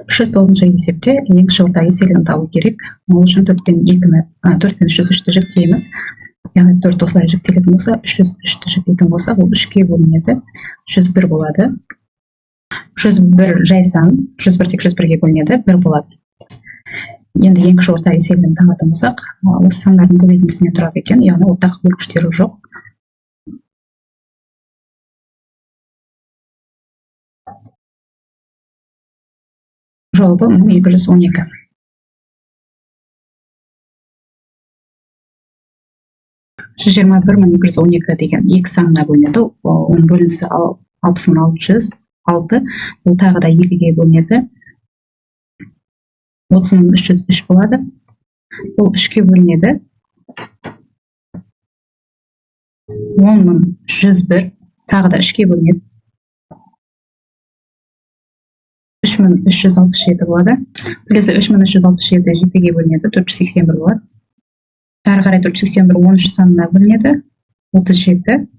309-шы есепте ең кіші орта еселігін табу керек. Ол үшін 4 пен 2-ні, 4 пен 303-ті жіктейміз. Яғни 4 осылай жіктелетін болса, 303-ті жіктейтін болсақ, ол 3-ке бөлінеді. 101 болады. 101 жай сан, 101 тек 101-ге бөлінеді, 1 болады. Енді ең кіші орта еселігін табатын болсақ, осы сандардың көбейтіндісінен тұрады екен, яғни ортақ бөлгіштері жоқ. Жауабы 1212. 121212 деген екі санына бөлінеді. Оның бөлінісі 60606, ол тағы да 2-ге бөлінеді. 30303 болады. Бұл 3-ке бөлінеді. 10101 тағы да 3-ке бөлінеді. 3367 болады. Келесі 3367 7-ге бөлінеді, 481 болады. Әрі қарай 481 13 санына бөлінеді, 37.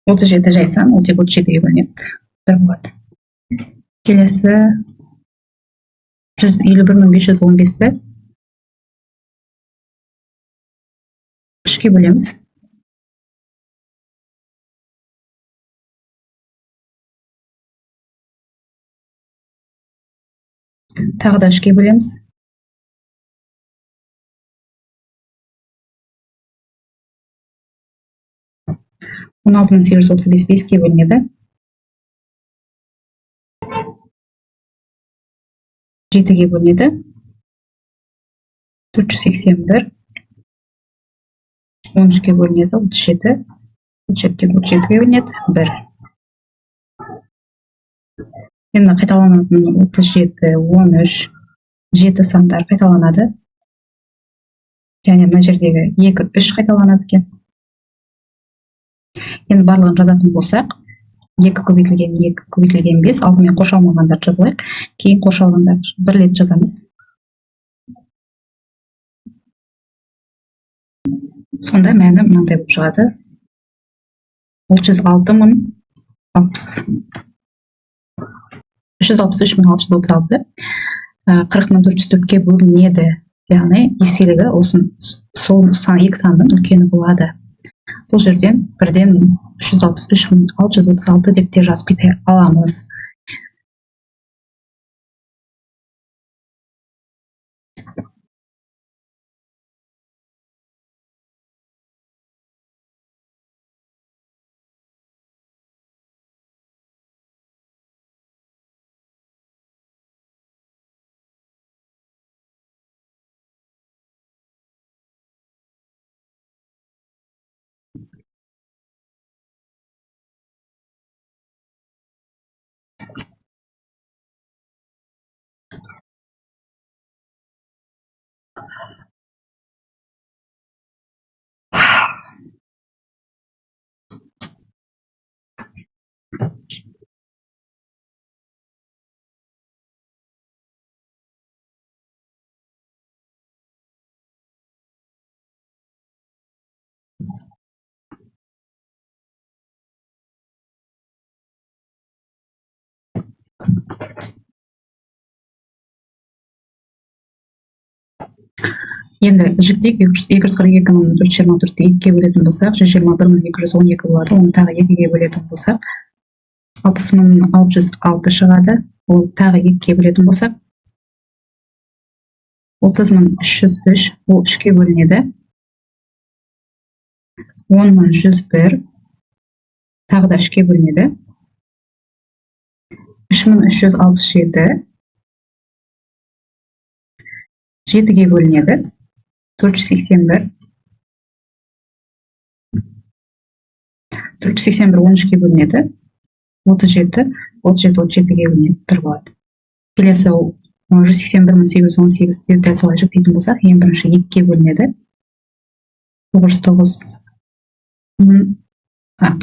37 жай сан, ол тек 37-ге бөлінеді, 1 болады. Келесі 151515-ті 3-ке бөлеміз. Тағы да 3-ке бөлеміз. 16835 5-ке бөлінеді. 7-ге бөлінеді. 481. 13-ке бөлінеді. 37. 37-ге 37-ге бөлінеді. 1. Енді қайталанатын 37, 13, 7 сандар қайталанады. Және мына жердегі 2, 3 қайталанады екен. Енді барлығын жазатын болсақ, 2 көбейтілген 2 көбейтілген 5, алдымен қоршалмағандарды жазып алайық, кейін қоршалғандарды бір рет жазамыз. Сонда мәні мынандай болып шығады. 306 060. 363636, 40404-ке бөлінеді. Яғни еселігі осын сол сан, екі санның үлкені болады. Бұл жерден бірден 363636 деп те жазып кете аламыз. Енді жіктейік, 242424-ті 2-ге бөлетін болсақ, 121212 болады. Оны тағы 2-ге бөлетін болсақ, 60606 шығады. Ол тағы 2-ге бөлетін болсақ, 30303, ол 3-ке бөлінеді. 10101 тағы да 3-ке бөлінеді. 3367 7-ге бөлінеді. 481. 481 13-ке бөлінеді. 37, 37, 37-ге бөлінеді, 1 болады. Келесі 181818-ді дәл солай жіктейтін болсақ, ең бірінші 2-ге бөлінеді. 909 мың,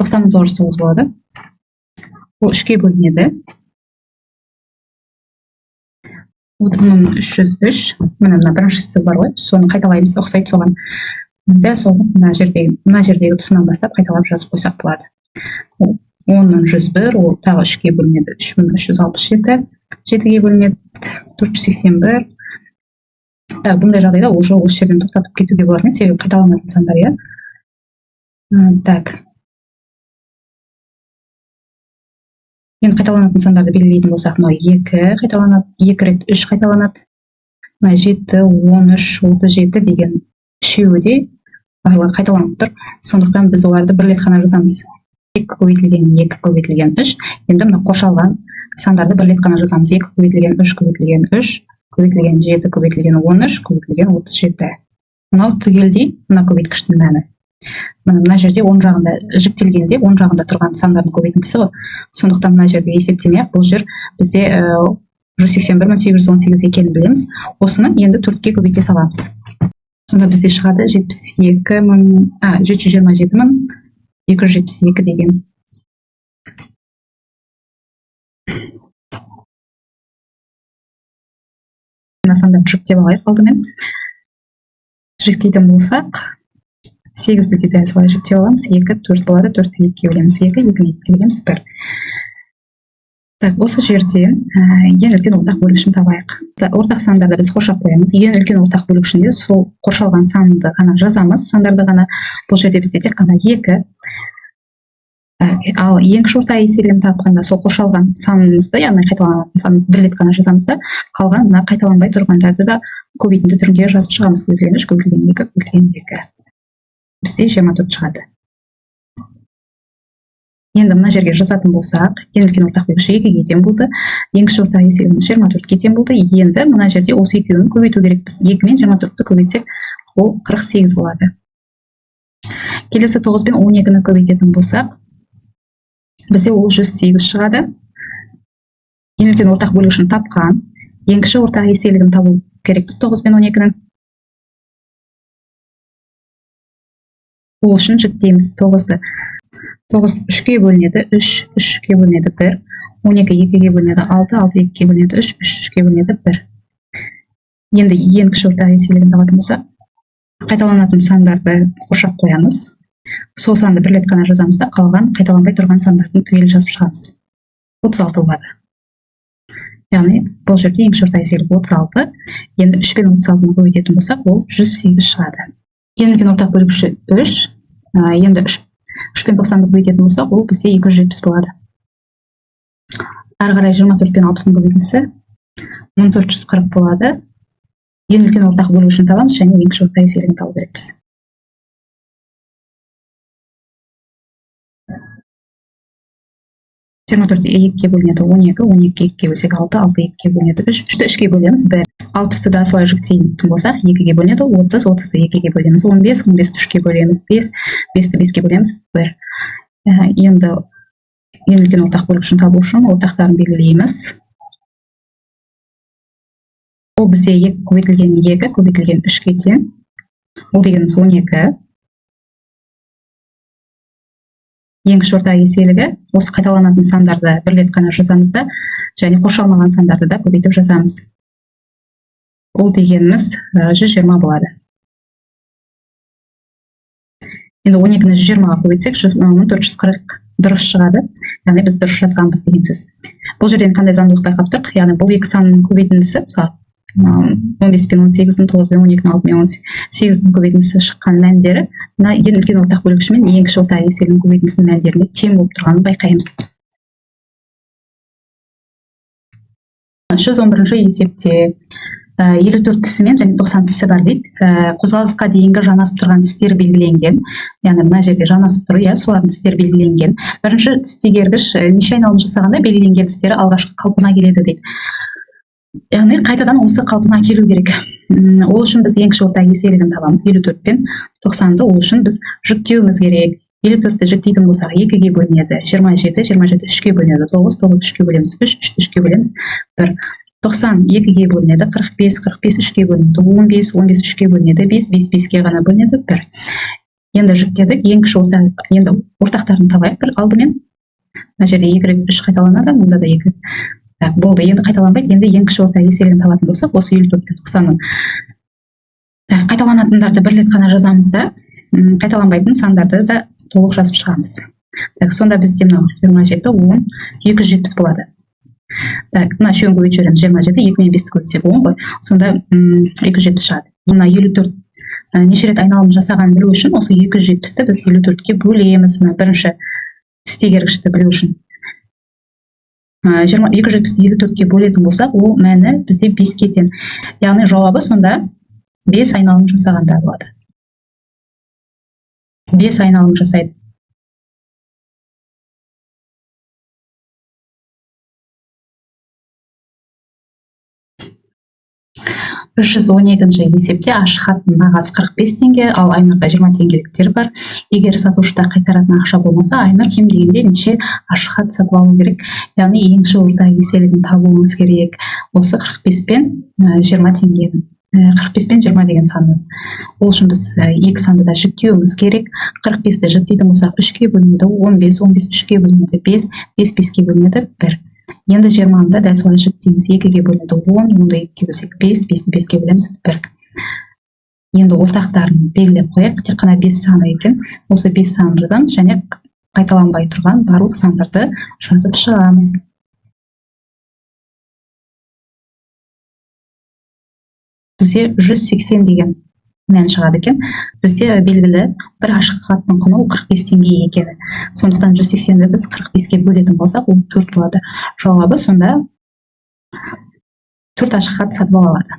90909 болады. Ол 3-ке бөлінеді. 30303, міне мына біріншісі бар ғой, соны қайталаймыз, ұқсайды соған. Дәл сол мына жердегі тұсынан бастап қайталап жазып қойсақ болады. 10101, ол тағы 3-ке бөлінеді, 3367, Жетіге бөлінеді 481. Так, бұндай жағдайда уже осы жерден тоқтатып кетуге болатын еді, себебі қайталанатын сандар, иә. Так. Енді қайталанатын сандарды белгілейтін болсақ, мынау 2 қайталанады, 2 рет 3 қайталанады. Мына 7, 13, 37 деген үшеуі де барлығы қайталанып тұр. Сондықтан біз оларды бір рет қана жазамыз. 2 көбейтілген 2 көбейтілген 3. Енді мына қоршалған сандарды бір рет қана жазамыз. 2 көбейтілген 3 көбейтілген 3 көбейтілген 7 көбейтілген 13 көбейтілген 37. Мынау түгелдей мына көбейткіштің мәні. Мына мына жерде оң жағында жіктелгенде оң жағында тұрған сандардың көбейтіндісі ғой. Сондықтан мына жерде есептемей-ақ бұл жер бізде 181 818 екенін білеміз. Осыны енді 4-ке көбейте саламыз. Сонда бізде шығады жетпіс екі мың, а, жеті жүз жиырма жеті мың екі жүз жетпіс екі деген. Мына сандарды жіктеп алайық алдымен. Жіктейтін болсақ, 8-ді де дәл солай жіктеп аламыз. 2, 4 болады, 4-ті 2-ге бөлеміз, 2, 2-ні 2-ге бөлеміз, 1. Так, осы жерден ең үлкен ортақ бөлгішін табайық. Ортақ сандарды біз қоршап қоямыз. Ең үлкен ортақ бөлгішінде сол қоршалған санды ғана жазамыз, сандарды ғана. Бұл жерде бізде тек қана 2. Ал ең кіші орта еселігін тапқанда сол қоршалған санымызды, яғни қайталанатын санымызды бір рет қана жазамыз да, қалған мына қайталанбай тұрғандарды да көбейтінді түрінде жазып шығамыз. Көбейтілген 3, көбейтілген 2, көбейтілген 2. Бізде 24 шығады. Енді мына жерге жазатын болсақ, ең үлкен ортақ бөлгіші 2-ге тең болды, ең кіші ортақ еселігіміз 24-ке тең болды. Енді мына жерде осы екеуін көбейту керекпіз. 2 мен 24-ті көбейтсек, ол 48 болады. Келесі 9 пен 12-ні көбейтетін болсақ, бізде ол 108 шығады. Ең үлкен ортақ бөлгішін тапқан, ең кіші ортақ еселігін табу керекпіз 9 пен 12-нің. Ол үшін жіктейміз 9-ды. 9 3-ке бөлінеді, 3, 3-ке бөлінеді, 1, 12 2-ге бөлінеді, 6, 6 2-ге бөлінеді, 3, 3 3-ке бөлінеді, 1. Енді ең кіші ортақ еселігін табатын болсақ, қайталанатын сандарды қоршап қоямыз. Сол санды бір рет қана жазамыз да, қалған қайталанбай тұрған сандардың түгел жазып шығамыз. 36 болады. Яғни бұл жерде ең кіші ортақ еселік 36. Енді 3 пен 36-ны көбейтетін болсақ, ол 108 шығады. Ең үлкен ортақ бөлгіші 3. Енді 3 пен 90-ды көбейтетін болсақ, ол бізде 270 болады. Әрі қарай 24 пен 60-ның көбейтіндісі 1440 болады. Ең үлкен ортақ бөлгішін табамыз және ең кіші ортақ еселігін табу керекпіз. 24 2-ге бөлінеді 12, 12 2-ге бөлсек 6, 6 2-ге бөлінеді 3, 3-ті 3-ге бөлеміз 1. 60-ты да солай жіктейтін болсақ, 2-ге бөлінеді 30, 30-ды 2-ге бөлеміз 15, 15-ті 3-ге бөлеміз 5, 5-ті 5-ге бөлеміз 1. Енді ең үлкен ортақ бөлгішін табу үшін ортақтарын белгілейміз. Ол бізде 2 көбейтілген 2 көбейтілген 3-ге тең. Ол дегеніміз 12. Ең кіші ортақ еселігі осы қайталанатын сандарды бір рет қана жазамыз да, және қоршалмаған сандарды да көбейтіп жазамыз. Ол дегеніміз 120 болады. Енді 12-ні 120-ға көбейтсек, 1440 дұрыс шығады. Яғни біз дұрыс жазғанбыз деген сөз. Бұл жерден қандай заңдылық байқап тұрмыз? Яғни бұл екі санның көбейтіндісі, мысалы, 15 пен 18-дің, 9 пен 12-нің, 6 пен 18-дің көбейтіндісі шыққан мәндері мына ең үлкен ортақ бөлгіші мен ең кіші ортақ еселігінің көбейтіндісінің мәндеріне тең болып тұрғанын байқаймыз. 111 есепте 54 тісі мен және 90 тісі бар дейді. Қозғалысқа дейінгі жанасып тұрған тістер белгіленген. Яғни мына жерде жанасып тұр, иә, солардың тістері белгіленген. Бірінші тіс тегергіш неше айналым жасағанда белгіленген тістері алғашқы қалпына келеді дейді. Яғни қайтадан осы қалпына келу керек. Ол үшін біз ең кіші ортақ еселігін табамыз. 54 пен 90-ды ол үшін біз жіктеуіміз керек. 54-ті жіктейтін болсақ, 2-ге бөлінеді. 27, 27 3-ге бөлінеді. 9, 9 3-ге бөлеміз. 3, 3-ті 3-ге бөлеміз. 1. 90 2-ге бөлінеді. 45, 45 3-ге бөлінеді. 15, 15 3-ге бөлінеді. 5, 5 5-ге ғана бөлінеді. 1. Енді жіктедік. Ең кіші орта, енді ортақтарын табайық бір алдымен. Мына жерде 2 рет 3 қайталанады, мұнда да 2. Так, болды. Енді қайталанбайды. Енді ең кіші орта еселігін табатын болсақ, осы 54 пен 90-ның. Так, қайталанатындарды бір рет қана жазамыз да, қайталанбайтын сандарды да толық жазып шығамыз. Так, сонда бізде мынау 27, 10, 270 болады. Так, мына үшеуін көбейтіп жібереміз, 27, 2 мен 5-ті көбейтсек 10 ғой, сонда 270 шығады. Мына 54 неше рет айналым жасағанын білу үшін осы 270-ті біз 54-ке бөлеміз. Мына бірінші тістегергішті білу үшін. 270-ті 54-ке бөлетін болсақ, ол мәні бізде 5-ке тең. Яғни жауабы сонда 5 айналым жасағанда болады. 5 айналым жасайды. Үш жүз он екінші есепте ашық хаттың бағасы 45 теңге, ал Айнұрда 20 теңгеліктер бар. Егер сатушыда қайтаратын ақша болмаса, Айнұр кем дегенде неше ашық хат сатып алу керек? Яғни ең кіші орта еселігін табуымыз керек. Осы 45 пен 20 теңгенің, 45 пен 20 деген санды. Ол үшін біз екі санды да жіктеуіміз керек. 45-ті жіктейтін болсақ, 3-ке бөлінеді, 15, 15 3-ке бөлінеді, 5, 5 5-ке бөлінеді, 1. Енді 20-ны да дәл солай жіктейміз. 2-ге бөлінеді 10, онды 2-ге бөлсек 5, 5-ті 5-ке бөлеміз 1. Енді ортақтарын белгілеп қояйық. Тек қана 5 саны екен. Осы 5 санын жазамыз және қайталанбай тұрған барлық сандарды жазып шығамыз. Бізде 180 деген мән шығады екен. Бізде белгілі бір ашық хаттың құны ол 45 теңге екені. Сондықтан 180-ді біз 45-ке бөлетін болсақ, ол 4 болады. Жауабы сонда 4 ашық хат сатып ала алады.